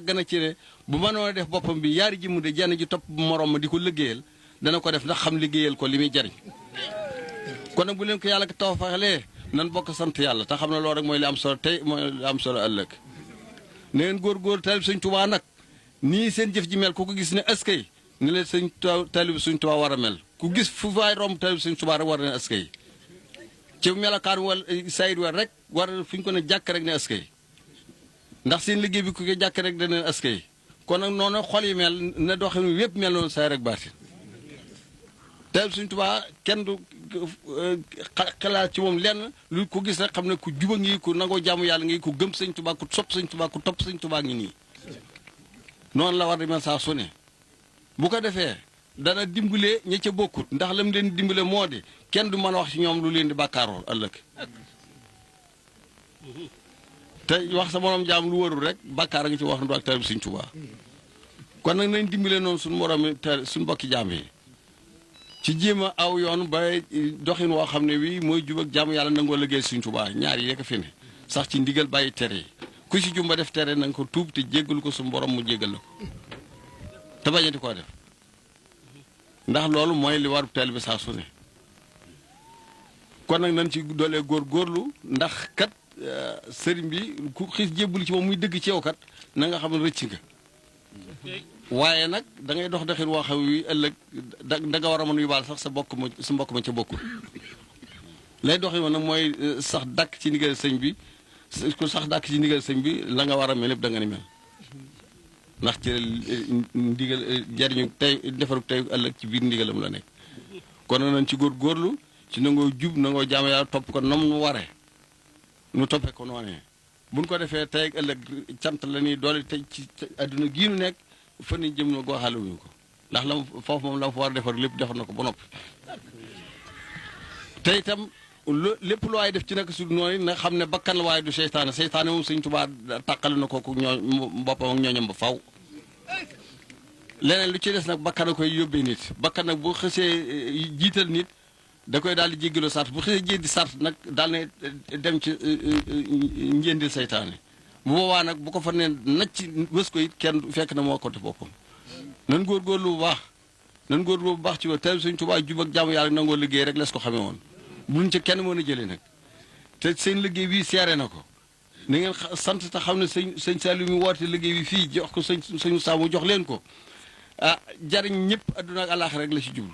gën a ci ne bu mënoon def boppam bi yaari ji mu de jenn ji topp morom ma di ko liggéeyal dana ko def ndax xam liggéeyal ko li muy jariñ kon nag bu leen ko yàlla ko tawfeexalee nan bokk sant yàlla te xam ne loolu rek mooy li am solo tey mooy li am solo ëllëg ne ngeen góor taalib Sëñ Tuubaa nag nii seen jëf ji mel ku ko gis ne askay ni leen sëñ taalib Sëñ Tuubaa war a mel ku gis fu faay romb taalib Sëñ Tuubaa rek war na askay ci melokaan wala sayid war rek war fu ñu ko ne jàkk rek ne askay ndax seen liggéey bi ku ko jàkk rek dana askay kon nag noonu xol yi mel na doxin yépp mel noonu say rek baatin taalib Sëñ Tuubaa kenn du xalaat ci moom lenn lu ko gis rek xam ne ku juba ngi ku nangoo jaamu yàlla ngi ku gëm Sëñ Tuubaa ku sopp Sëñ Tuubaa ku topp Sëñ Tuubaa ngi nii noonu la war di mel saa su ne bu ko defee dana dimbale ña ca bokkut ndax lam leen dimbale moo di kenn du mën a wax ci ñoom lu leen di bàkkaaroo ëllëg te wax sa morom jaam lu warul rek bàkkaar a nga ci wax na ak taalib Sëñ Tuubaa kon nag nañ dimbale noonu suñu moromi te suñu mbokki jaam yi ci jéem a aw yoon ba doxin woo xam ne wi mooy jub ak jaamu yàlla nangoo liggéey Sëñ Tuubaa ñaar yi rek fi ne sax ci ndigal bàyyi tere yi ku ci jumba def tere na nga ko tuub te jéggalu ko suñu borom mu jéggal la ko te bañati koo def ndax loolu mooy li waru teel bi saa su ne kon nag nañ ci doolee góorlu ndax kat sëriñ bi ku xis jébbul ci moom muy dëgg ci yow kat na nga xam ne rëcc nga waaye nag da ngay dox doxin woo xam wi ëllëg da nga war a mën a yóbbaale sax sa mbokk ma ca bokkul lay doxin ma nag mooy sax dàkk ci ndigal sëñ bi ku sax dàkk ci ndigal sëñ bi la nga war a mel lépp da nga ni mel ndax ci ndigal jariñu tey defaru tey ëllëg ci biir ndigalam la nekk kon nañ ci góorgóorlu ci nangoo jub nangoo jaam yàlla topp ko nam nu waree nu toppee ko noonee buñ ko defee tey ak ëllëg cant la ni doole tey ci adduna gii nu nekk fa ni jëm na gooxaale wuñu ko ndax la foofu moom la fa war a defar lépp defar na ko ba noppi te itam lépp lu waay def ci nag su noonu na xam ne bakkan la waaye du seytaane seytaane moom Sëñ Tuubaa tàqale na kooku boppam ak ñooñam ba faw leneen lu ci des nag bakkan a koy yóbbee nit bakkan nag bu xësee jiital nit da koy daal di jéggaloo sart bu xësee jéggi sart nag daal ne dem ci njëndil seytaane bu boobaa nag bu ko fa ne nacc wës ko it kenn fekk na moo ko te boppam nan góorgóorlu bu baax nan góorgóorlu bu baax ci teel Sëñ Tuubaa jub ak jaamu yàlla nangoo liggéey rek les ko xamee woon buñ ca kenn mën a jëlee nag te seen liggéey bii seere na ko na ngeen sant te xam ne sëñ Saliou mi woote liggéey bi fii jox ko sëñ Saamu jox leen ko ah jariñ ñëpp adduna ak àllaaxira rek la ci jublu